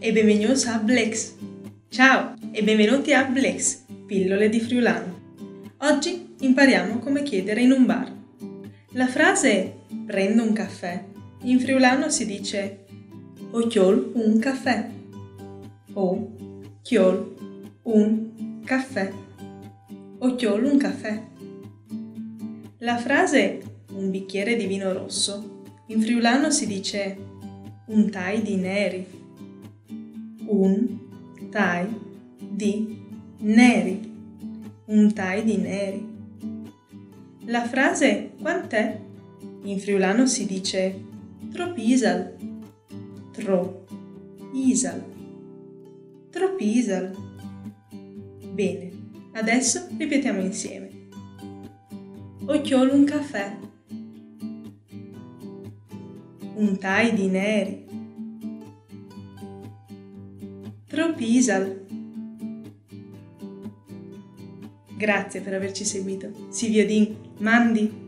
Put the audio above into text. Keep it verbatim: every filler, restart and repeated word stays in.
E benvenuts a Blecs! Ciao e benvenuti a Blecs, pillole di friulano. Oggi impariamo come chiedere in un bar. La frase "prendo un caffè" in friulano si dice "o cjol un cafè". O cjol un cafè. O cjol un cafè. La frase "un bicchiere di vino rosso" in friulano si dice "un tai di neri". Un tai di neri. Un tai di neri. La frase "quant'è" in friulano si dice "trop isal". Trop isal. Trop isal. Bene, adesso ripetiamo insieme. O cjol un cafè. Un tai di neri. Trop isal. Grazie per averci seguito. Si viodìn. Mandi!